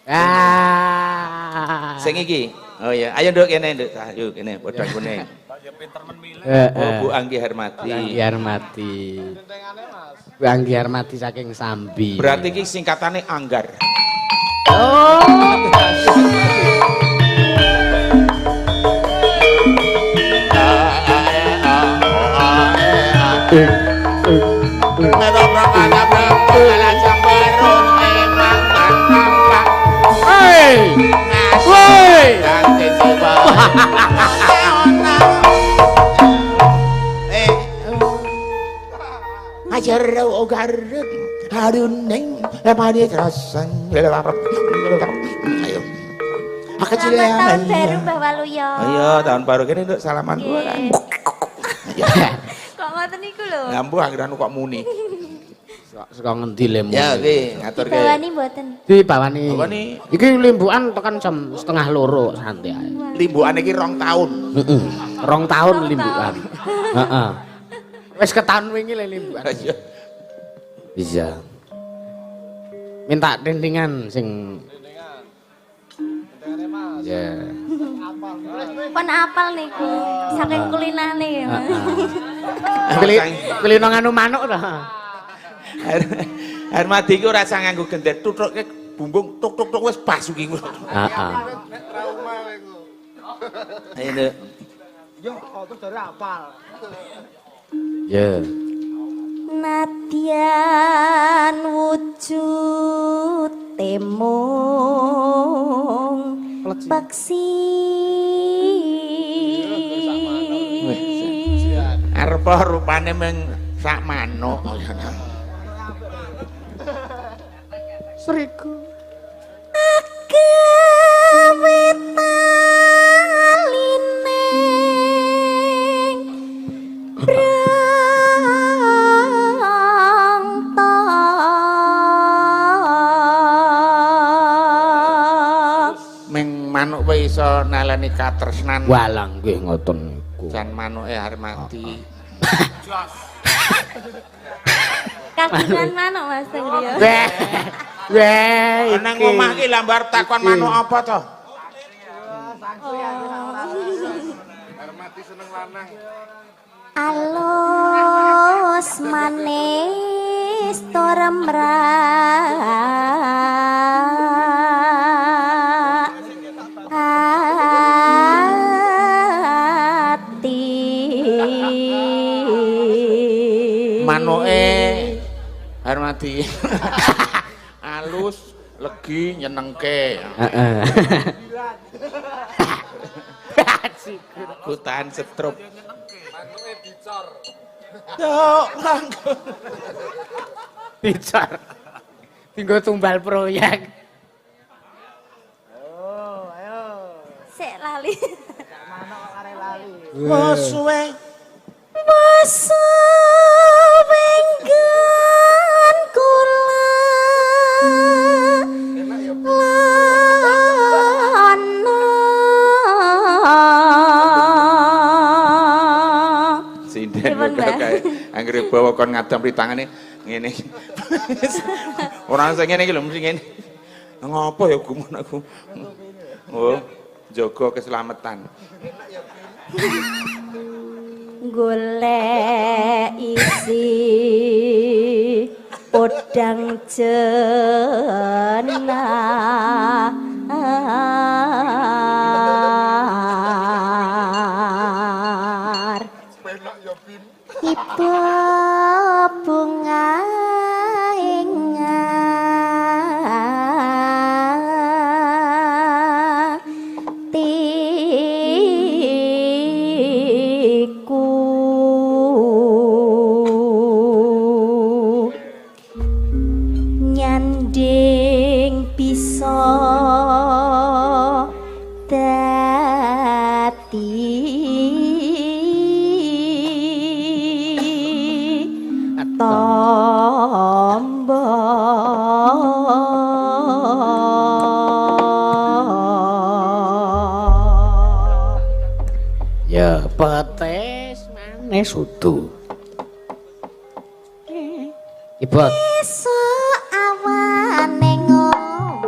Ah. Sing iki. Oh iya, ayo nduk kene nduk. Ayo kene podang kuning. Oh, Bu Anggi Hermati. Anggi Hermati. Bu Anggi Hermati saking Sambi. Berarti iki singkatane Anggar. Oh. Hei. Woi. Ayo. Selamat tahun baru Mbah Waluyo. Ayo tahun baru kene nduk salaman Nggih. Kok ngoten niku lho. Lah mbuh anggeran kok muni. Saka ngendi lemu? Ya oke, ngaturke. Dibawani mboten. Dibawani. Bawani. Iki limbukan tekan jam 1:30 santai ae. Limbukane iki 2 tahun. Heeh. 2 tahun limbukan. Heeh. Wis ketaun wingi le limbukan. Iya. Iya. Minta tintingan sing ya. Pun apal niku saking kulinane ya. Kulino nganu manuk ta. Hermadi iki ora usah nganggo gender, tuthuke bumbung tuk tuk tuk wis pas iki. Heeh. Ayo nduk. Yo, terus dari apal. Ya. Nadyan wujud temung peksi. Arep rupane mung sak manuk. Seriku. Agawe taline brangta. Ming manuk wae iso nalani katresnan. Walah nggih ngoten niku. Jan manuke Harmadi. Kagungan manuk Mas teng griya. Weh. Weh. Nang omah iki lha arep takon manuk apa to? Hermati seneng lanang. Alus manis toremrak ati. Manuke Harmadi. Alus, legi, nyenengke. Heeh. Kutahan setrup. Manuke dicor. Tok, langgo. Dicor. Tinggo tumbal proyek. Oh, ayo. Sik lali. Manuk kok arek lali. Wes suwe. Wes wenggan kula lana. Sinden Pripun, Mbah? kae anggere bawa kon ngadam di tangane ngene. Ora sing ngene iki lho mesti ngene. Ngopo ya gumun aku. Oh, jaga keselamatan. Golek isi podang jenar. Ibu bunga ing atiku nyanding bisa dadi tombo. Ya, petis manis udu. Ibot. Esuk awane ngomah.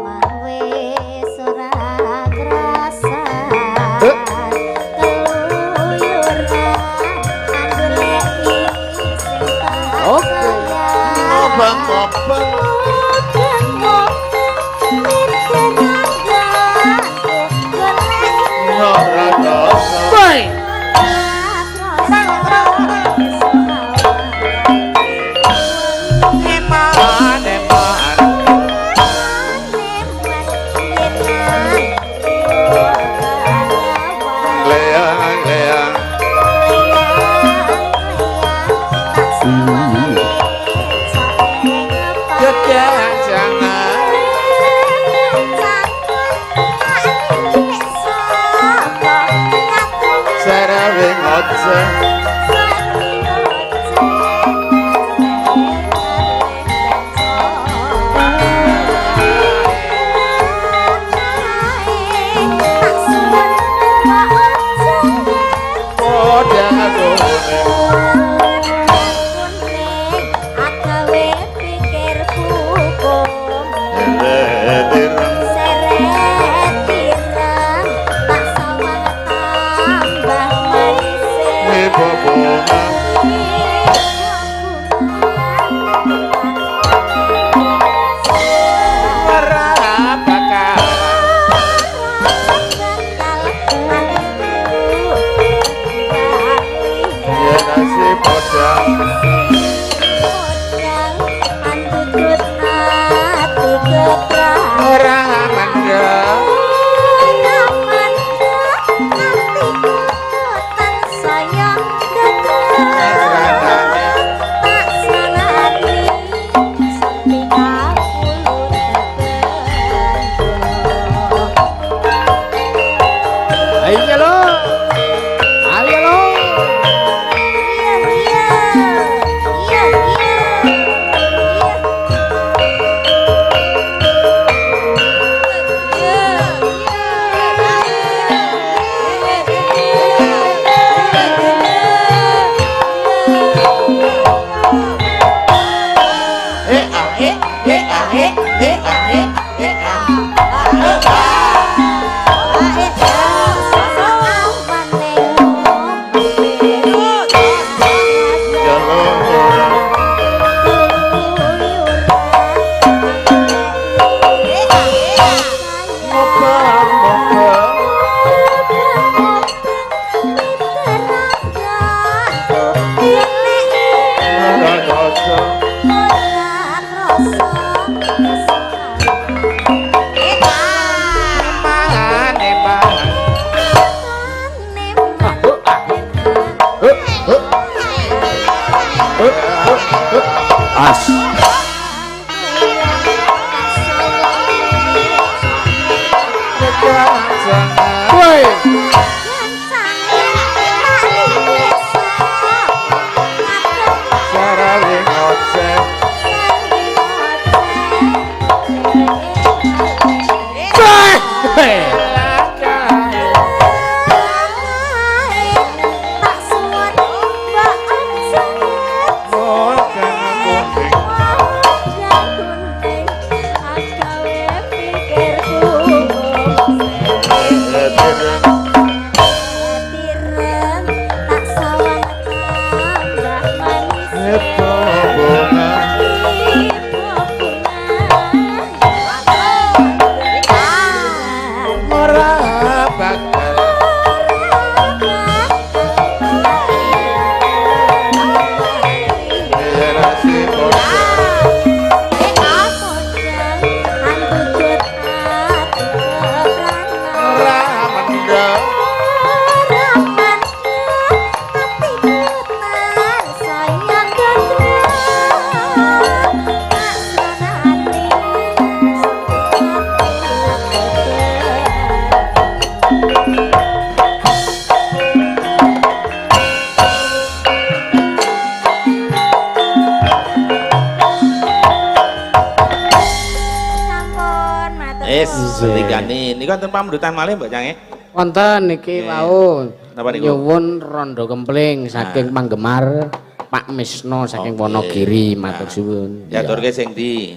Niku wonten pamdutan malih Mbak Cange? Wonten niki wau. Nyuwun rondo kempling saking panggemar Pak Misno saking Wonogiri, matur suwun. Diaturke sing ndi?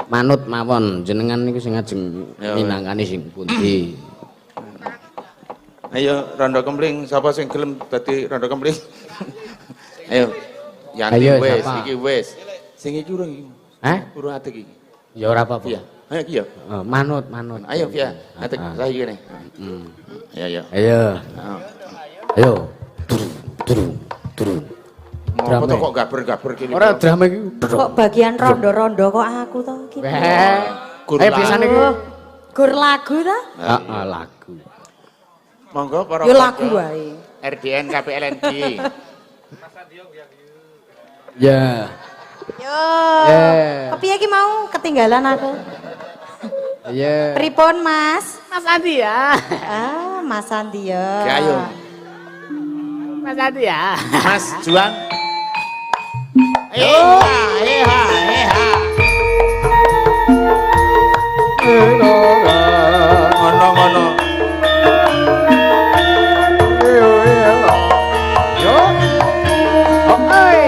Manut mawon jenengan niku sing ajeng minangkani sing pundi. Ayo rondo kempling, sapa sing gelem dadi rondo kempling? Ayo. Yanti wis, iki wis. Sing iki urung iki. Hah? Urung adeg iki. Ya ora apa-apa. Iya. Ayo iki ya. Manut, manut. Ayo ya, adeg saya kene. Ayo ya. Ayo. Ayo. Turun, turun, turun. Ngopo to kok gaber-gaber kene? Ora drama iki. Kok bagian rondo-rondo kok aku to iki. Eh biasane iki gur lagu ta? Heeh, lagu. Monggo para yo lagu wae. RDN KPLNG. Mas Andio yang ya. Yo. Kepiye iki mau ketinggalan aku? Iya. Pripun, Mas? Mas Andi ya. Ah, Mas Andi ya. Ya ayo. Mas Andi ya. Mas Juang. Eha, eha, eha. Ngono ngono. Yo. Oh, oi.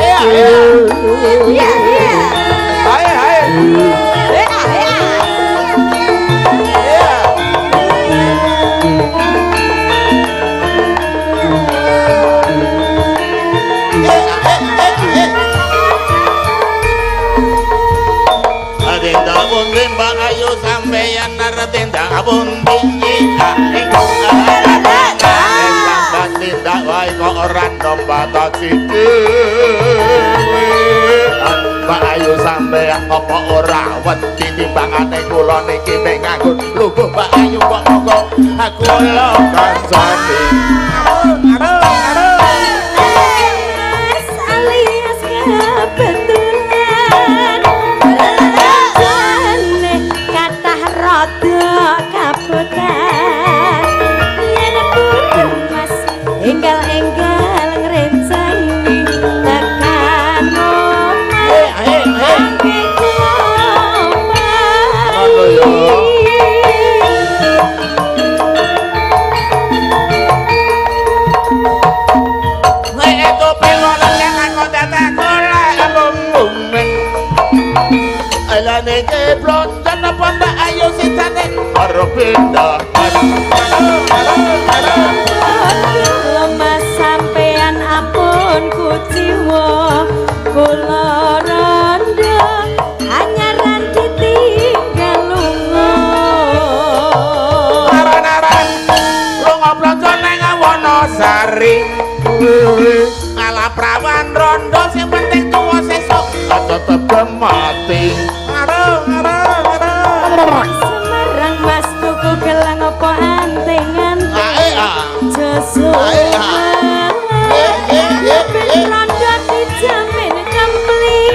Iya, iya. Iya, iya. Ae, ae. Iya, iya. Iya. Tindak pundi Mbak Ayu sampeyan arep tindak pundi? Tindak wae kok ora ndomba taksi dhewe. Mbak Ayu sampeyan apa ora wedi timbangane kula niki mek nganggur lungguh Mbak Ayu kok monggo kula kancane. Mas alias kebetulan jane kathah rada kabotan yen purun Mas enggal-enggal ngrencangi tekan omah. Mangke kula Ngono ya. Nek tope ngono aku dadak golek lumbung. Alane ke blonjon apa Mbak Ayu sitane arep pindah. Kula Mas sampean ampun kuciwa kula rondo anyaran ditinggal lunga. Aran-aran lunga blonjo nang Wonosari. Ala prawan rondo sing penting tuwa sesuk tetep mati. Areng areng areng. Semarang Mas tuku gelang apa anting-anting Ae ah. Joso Ae, ah. Eh, eh, eh, ben eh. rondo dijamin kempling.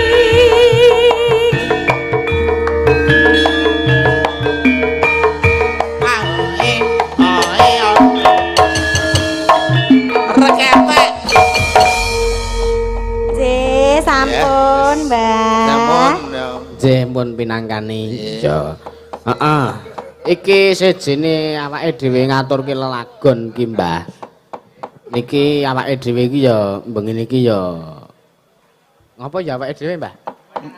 Ae ae ah. Reketek. Nggih, sampun, Mbak. Sampun. Ya. Nggih pun pinangkani. Iya. Heeh. Iki sejene awake dhewe ngaturke lelagon ki, Mbah. Niki awake dhewe iki ya bengi niki ya ngopo ya awake dhewe, Mbah?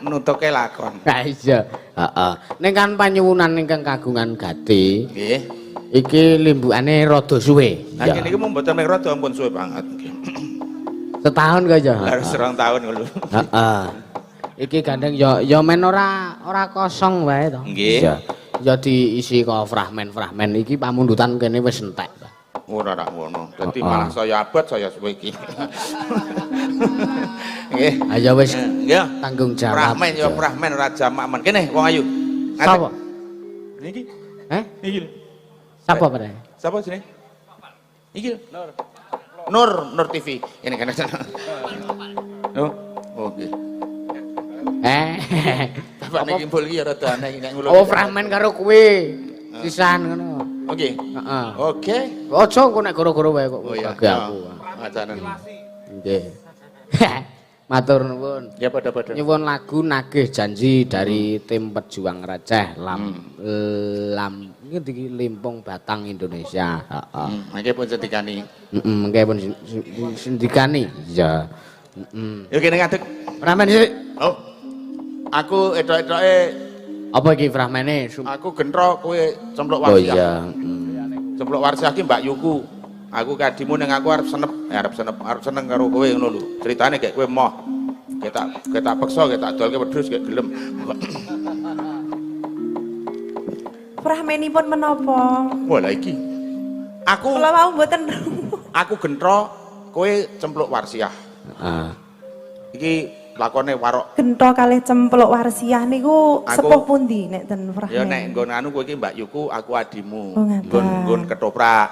Nutuke lakon. Ha iya. Heeh. Ning kan panyuwunan ingkang kagungan gati, Nggih. iki limbukane rada suwe. Lah kene iki mung mboten mung rada ampun suwe banget. Setahun kok ya. Harus 2 tahun ngono. Heeh. Iki gandeng ya ya men ora ora kosong wae to. Nggih. Iya. Ya diisi kok fragmen-fragmen iki pamundutan kene wis entek. Ora ora ngono. Dadi Heeh. malah saya abot saya suwe iki. Nggih. Ayo wis Nggih. tanggung jawab. Prahmen ya prahmen raja makmen. Kene wong ayu. Ngadeg. Sapa? Niki. Eh? Niki lho. Sapa padha? Sapa jenenge? Iki lho. Nur, Nur TV. Ini kan. Oh, oke. Eh. Bapak niki mbul iki ya rada aneh iki nek ngulung. Oh, fragmen karo kuwi. Sisan ngono. Oke. Heeh. Oke. Aja engko nek goro-goro wae kok Oh iya. bagi aku. Acanan. Nggih. Matur nuwun. Ya padha-padha. Nyuwun lagu Nagih Janji dari tim Pejuang Receh Lam Lam iki Limpung Batang Indonesia. Heeh. Mangke pun sendikani. Heeh, mengke pun sendikani. Iya. Heeh. Yo kene ngadeg. Fragmen sik. Oh. Aku etok-etoke Apa iki fragmene? aku gentro kowe cempluk Oh warsiah. iya. Mm. Cempluk warsiah ki Mbak Yuku. Aku kadimu ning aku arep senep, arep senep, arep seneng karo kowe ngono lho. Ceritane gek kowe moh. Gek tak peksa, gek tak dolke wedhus gek gelem. Fragmenipun menapa? Wah lah iki. Aku Kula wau mboten. aku gentro kowe cempluk warsiah. Heeh. Iki lakone warok. Gentho kalih cempluk warsiah niku Aku- sepuh pundi nek ten fragmen? Ya nek nggon anu kowe iki Mbak Yuku, aku adimu. Oh, ngaten. Nggon nggon ketoprak.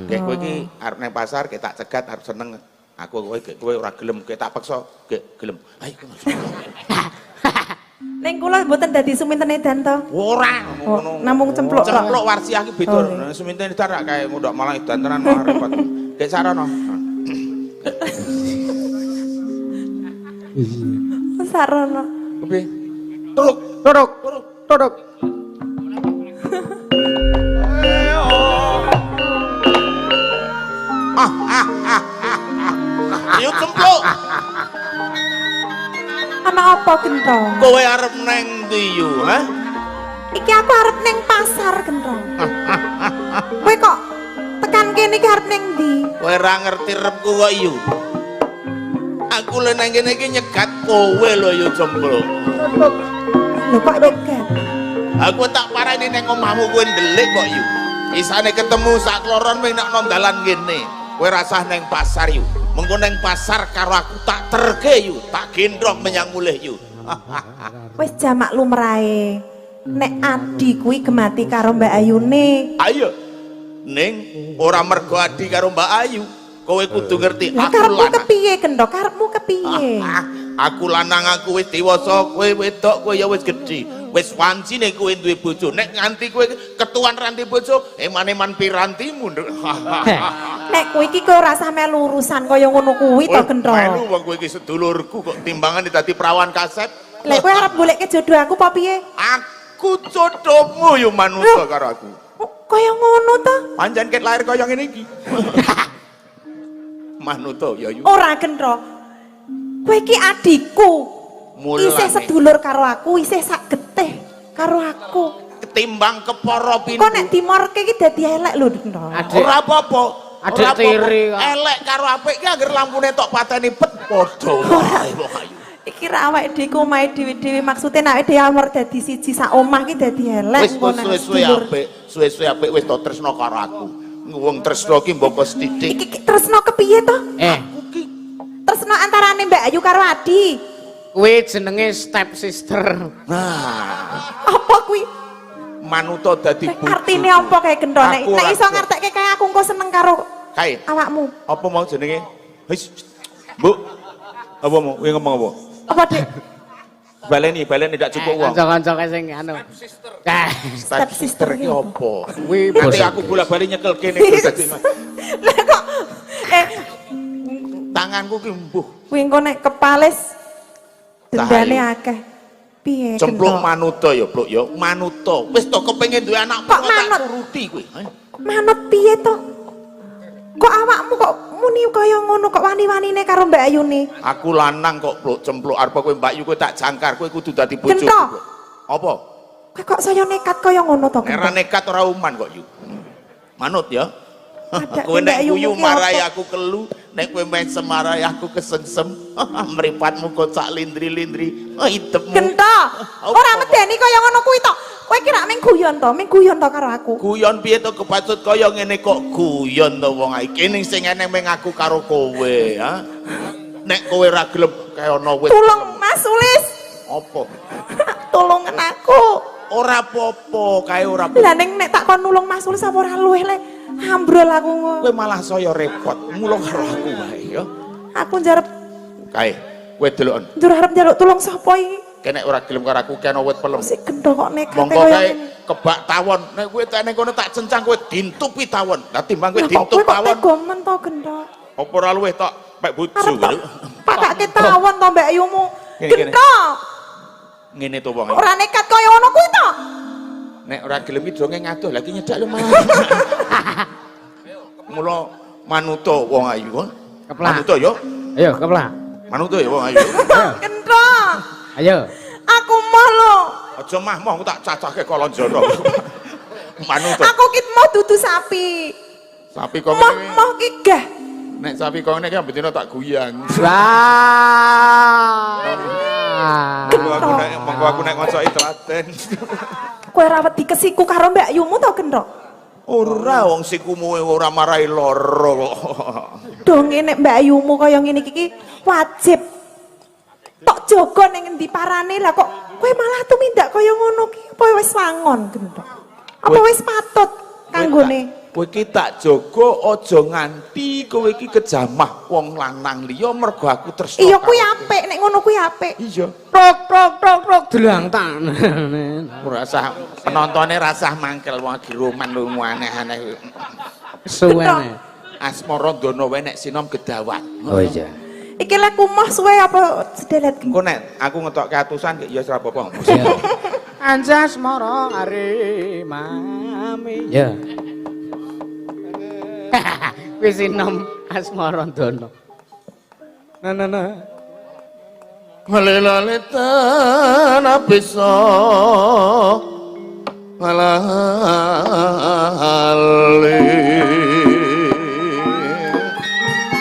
Gek kowe iki arep nang pasar gek tak cegat arep seneng. Aku kowe gek kowe ora gelem, gek tak peksa gek gelem. Ayo. Ning kula mboten dadi suminten edan to. Ora Oh, namung cempluk tok. Cempluk warsiah ki beda. Oh, iya. Suminten edan rak kae ngundok malah edan tenan malah repot. Gek sarono. Sarono. Kepiye? Truk, Turuk, turuk. Ayo cempluk. Ana apa Gento? Kowe arep neng ndi yu, ha? Iki aku arep neng pasar Gento. Kowe kok tekan kene iki arep neng ndi? Kowe ora ngerti repku kok yu. Aku lho nang kene iki nyegat kowe lho yu cempluk. Lho kok nyegat? Aku tak parani neng omahmu kowe ndelik kok yu. Isane ketemu sak kloron ming nek nang dalan kene. Kowe rasah neng pasar yu. Mengko neng pasar karo aku tak terke yu, tak gendong menyang mulih yu. Wis jamak lumrahe. Nek Adi kuwi gemati karo Mbak Ayune. Ayo. Ning ora mergo Adi karo Mbak Ayu. Kowe kudu ngerti Lah aku karepmu lanang. kepiye Gento? Karepmu kepiye? Aku lanang aku wis dewasa, kowe wedok kowe ya wis gedhe. Wis wancine kowe duwe bojo. Nek nganti kowe ketuan ranti bojo, eman-eman pirantimu, Nduk. Nek kowe iki kowe ora usah melu urusan kaya ngono kuwi to Gento. Melu wong kowe iki sedulurku kok timbangane dadi perawan kasep. Lek kowe arep goleke jodoh aku apa piye? Aku jodohmu yo manusa karo aku. Oh, kaya ngono to? Pancen ket lahir kaya ngene iki. Manuta ya yu. Ora Gento. Kowe iki adikku. Mulane. Isih sedulur karo aku, isih sak getih karo aku. Ketimbang kepara pintu. Kok nek dimorke iki dadi elek lho Gento. Adik. Ora apa-apa. Adik Ora apa-apa. tiri kok. Elek karo apik ki angger lampune tok pateni pet padha wae wong ayu. Iki ra awake dhewe ku omahe dhewe-dhewe, maksude nek awake dhewe amor dadi siji sak omah ki dadi elek. Wis engko nek suwe-suwe sedulur. apik, suwe-suwe apik wis to tresno karo aku. Wong tresno ki mboko sithik. Iki ki tresno kepiye to? Tresno antarane Mbak Ayu karo Adi. Kuwi jenenge step sister. Nah, Apa kuwi? manuta dadi bojo. Artine apa kae Gento? Nek Aku nek iso ora- ngertekke kae aku engko seneng karo Kae, awakmu. apa mau jenenge? His. Bu. Apa mau? Kowe ngomong apa? Apa Dik? Baleni, baleni ndak cukup uang. Kanca-kanca sing anu. Step sister ki apa? Kuwi Nanti basa aku bola-bali nyekel kene terus dadi Lah kok tanganku ki mbuh. kuwi engko nek kepales dendane Cahayu. akeh. Piye Cempluk Gento? manuta ya, Pluk ya. Manuta. Wis to kepengin duwe anak Kok kok tak manut? turuti kowe. Manut piye to? Kok awakmu kok muni kaya ngono kok wani-wanine karo Mbak Ayune? Aku lanang kok, Pluk, cempluk arep kowe Mbak Yu kowe tak jangkar, kowe kudu dadi bojoku. Gento. Pluk. Apa? Kowe kok saya nekat kaya ngono to? Nek ora nekat ora uman kok yu. Manut ya. Ada Kowe Mbak nek Ayu guyu ki marai apa? aku kelu, nek kowe mesem marai aku kesengsem. Mripatmu kocak lindri-lindri. Oh, idepmu. Gento. Ora medeni kaya ngono kuwi to. Kowe ki rak mung guyon to, mung guyon to karo aku. Guyon piye to kepacut kaya ngene kok guyon to wong ae. Kene sing eneng mung aku karo kowe, ha. Nek kowe ora gelem kae ana wit. Tulung Mas Sulis, Apa? tulungen aku. Ora apa-apa, kae ora apa. Lah ning nek tak kon nulung Mas Sulis apa ora luweh le ambrol aku. Kowe malah saya repot. Mula karo aku wae ya. Aku njarep Kae, kowe deloken. njur arep njaluk tulung sapa iki? Kene ora gelem karo aku kene wit pelem. Si Gento kok nekat Monggo kaya kae ngene. kebak tawon. Nek kowe tak ning kono tak cencang kowe dintupi tawon. Lah timbang kowe Lah kok dintup kowe kok tawon, tega men to Gento? apa ora luwih tok pek bojo Arep kowe. tok pakake tawon to Mbak Ayumu. Gini, gini. Gento, Ngene to wong. ora nekat kaya ngono kuwi to. Nek ora gelem ki donge ngadoh lagi nyedak lho malah. Mula manuta wong ayu. Keplak. Manuta ya. Ayo, keplak. Manuta ya wong ayu. Gento, Ayo. aku moh lho. Aja mah-moh aku tak cacahke kolonjono. Manuta. Aku ki moh dudu sapi. Sapi kok Moh ngene. moh ki gah. Nek sapi kok ngene ki ambetine tak guyang. Wah. Monggo aku nek ngocoki telaten. Kowe ora wedi kesiku karo Mbak Ayumu to Gento? Ora wong sikumu ora marai lara kok. Dong nek Mbak Ayumu kaya ngene iki ki wajib tok jaga ning endi parane lah kok kowe malah tumindak kaya ngono ki apa wis wangon Gento? Apa wis patut kanggone? Kowe iki tak jaga aja nganti kowe iki kejamah wong lanang liya mergo aku tresno. Iya kuwi apik, nek ngono kuwi apik. Iya. Tok tok tok tok delang tan. Ora usah penontone rasah mangkel wong lagi roman lho aneh-aneh. Suwene. Asmara ndono wae nek sinom gedawan. Oh iya. Iki lek kumoh suwe apa sedelet? Engko nek aku ngetokke atusan ya ora apa-apa. Anjas mara are mami. Ya. Wis sinom asmara ndono. Na na na. Malelaletan bisa malali.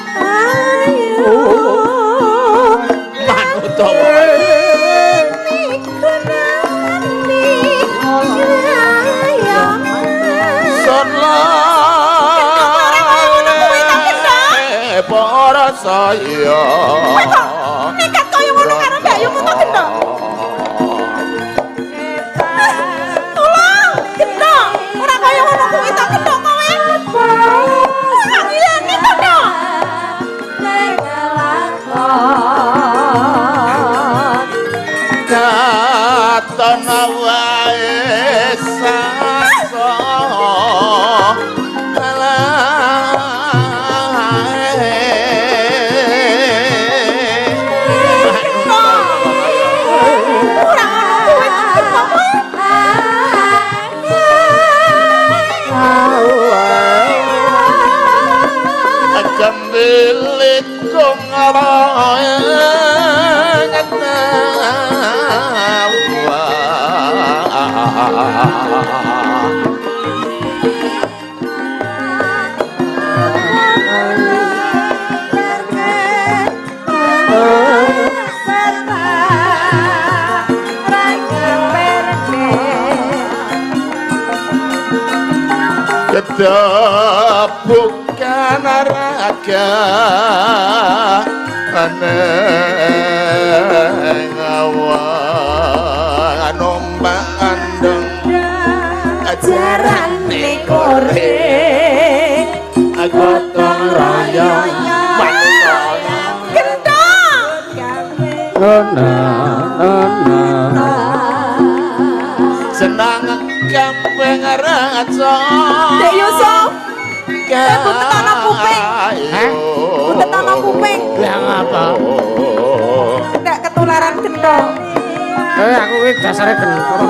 Ayo manut wae. Para saya. Kowe kok nekat kaya ngono karo Mbak Yumu to, Gendo? Tolong, Gendo. Ora kaya ngono kuwi to, Gendo kowe. Ora gilane to, Gendo. Katon wae saso. Bukan raga aneng awan ombak andeng ajarane kore gotong royong gendong senang kambing raja. Dek Yusuf, buntet ana kuping. Hah? Buntet ana kuping. Lah ngapa? Ndak ketularan gendong. Aku iki dasare gendong.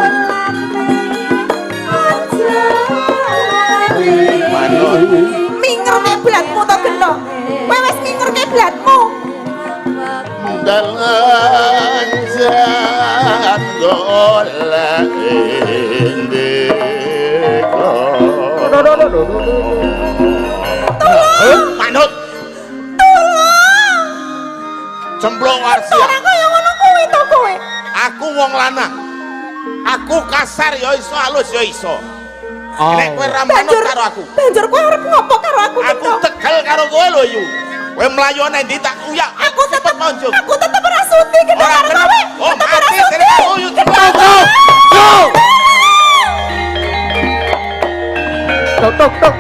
Minger keblatmu to gendong. Kowe wis minger keblatmu. Dalan jan golek ndeka. Tolong, manut. Tolong. Cemplung warsia. Ora kaya ngono kuwi to kowe. Aku wong lanang. Aku kasar ya iso, halus ya iso. Nek kowe ra manut karo aku. Banjur kowe arep ngopo karo aku? Aku tegel karo kowe lho yu. Kowe mlayu nang ndi tak uyak. Aku tetep aku tetep ora suti kena karo kowe. Oh, mati jenenge yu. Tok tok tok.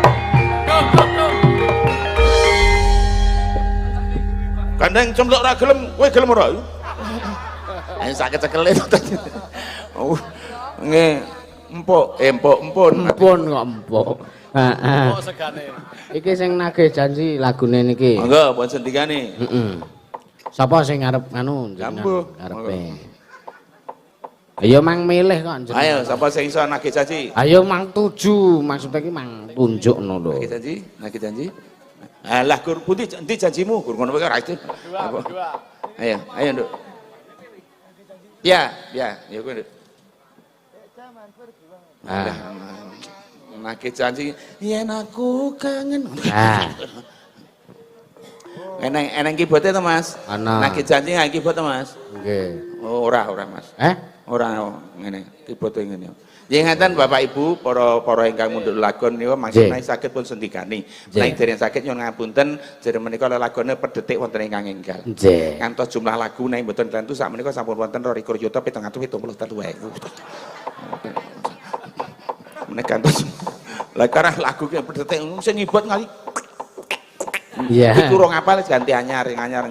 Gandeng cempluk ora gelem, kowe gelem ora? Ayo sakit cekele. Oh, nggih. Empuk, empuk, empun. Empun kok empuk. Heeh. Empuk segane. Iki sing nagih janji lagune niki. Monggo pun sendikane. Heeh. Sapa sing arep anu jenengan arepe? Ayo mang milih kok jenengan. Ayo sapa sing iso nagih janji? Ayo mang tuju, maksudnya iki mang tunjukno lho. Nagih janji, nagih janji. Alah gur pundi endi janjimu? Gur ngono kowe ora itu. Ayo, ayo Nduk. Ya, ya, ya kowe Nduk. Ah. Nagih janji yen aku kangen. Ah. Eneng eneng keyboard to, Mas? Nagih janji nang keyboard to, Mas? Nggih. Oh, ora, ora, Mas. Eh? Ora ngene, keyboard ngene. Nggih ngaten Bapak Ibu, para-para ingkang mundhut lagon niku maksudna saged pun sendikani. Menawi dereng saged nyuwun ngapunten, jere menika lelagone per detik wonten ingkang enggal. Nggih. Ngantos jumlah lagu nek mboten klentu sak menika sampun wonten 22.773.000. Menika kantos Lah karena lagu ki detik sing ngibot ngali. Iya. Iku rong apal ganti anyar, anyar.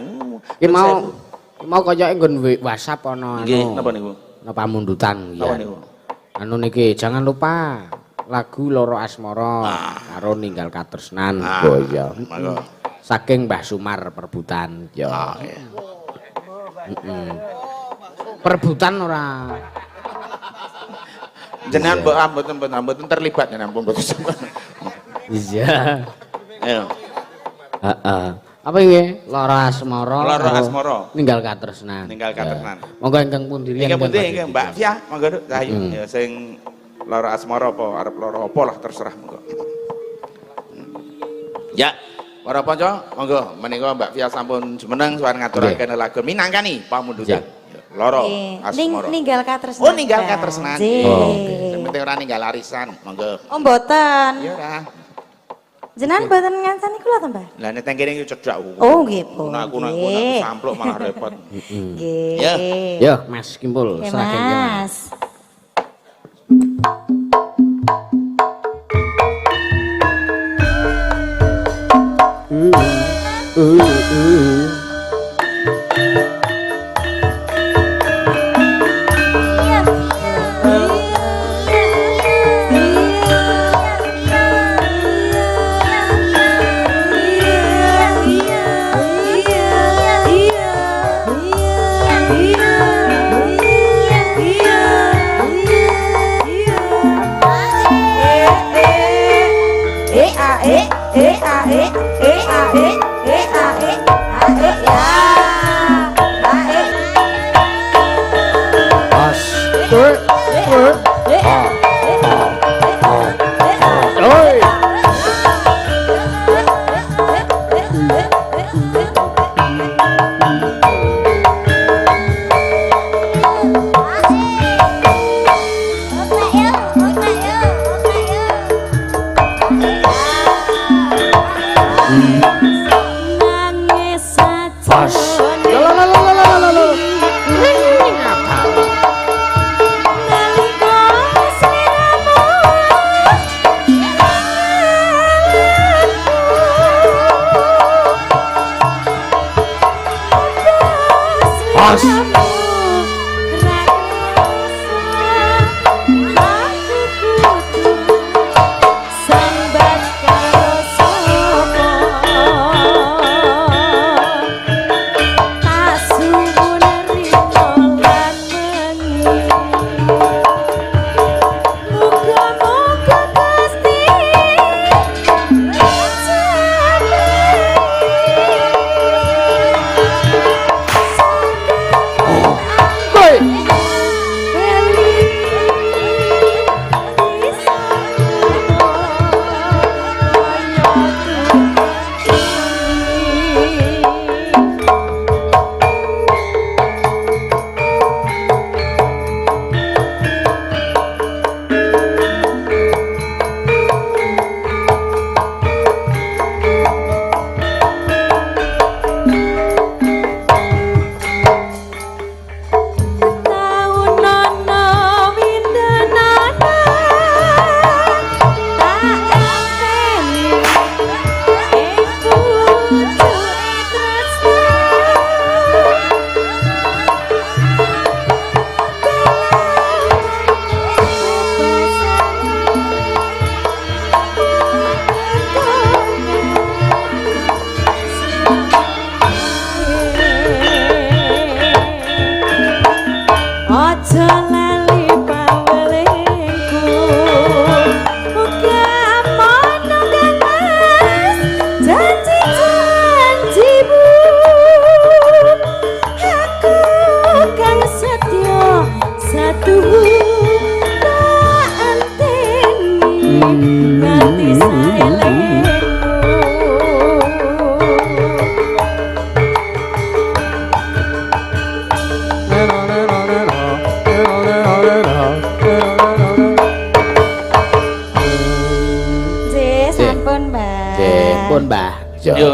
Ki mau koyoke nggon WhatsApp ana anu. Nggih, napa niku? Ana pamundutan ya. Napa niku? Anu niki jangan lupa lagu Loro Asmara karo Ninggal Katresnan. Oh iya. Monggo. Saking Mbah Sumar Perbutan ya. Iya. Perbutan ora. Jenengan mbok mboten terlibat jenengan pun bagus. Iya. Ayo. Heeh. Apa iki? Loro Asmara. Loro Asmara. Ninggal Katresnan. Ninggal Katresnan. Monggo ingkang pundi Ingkang pundi ingkang Mbak Fia, monggo Nduk Cahayu. Ya sing Loro Asmara apa arep loro apa lah terserah monggo. Ya, para panca, monggo menika Mbak Fia sampun jumeneng suwan ngaturaken lagu minangkani pamundutan. Loro Asmara. Ninggal Katresnan. Oh, ninggal Katresnan. Oh, sing penting ora ninggal arisan, monggo. Oh, mboten. Ya ora. Jenengan mboten ngancani kula to, Mbah? Lah nek teng kene iki cedhak. Oh, nggih, Bu. Aku sampluk malah repot. Nggih. Ya. Ya, Mas Kimpul, serahke Mas.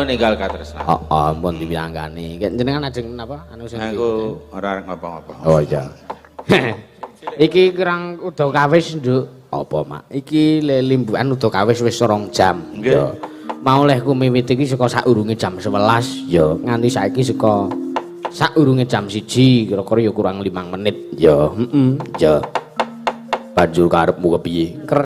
Ninggal Katresnan. Heeh, ampun diwilanggani. Jenengan ajeng napa anu sing aku ora arep ngapa-ngapa. Oh iya. Iki kurang udah kawis, Nduk. Apa, Mak? Iki le limbukan udah kawis wis 2 jam. Nggih. Ya. Mau lehku miwiti iki saka saurunge jam 11 ya, nganti saiki saka saurunge jam 1 kira-kira ya kurang 5 menit. Ya, heeh, ya. Banjur karepmu kepiye?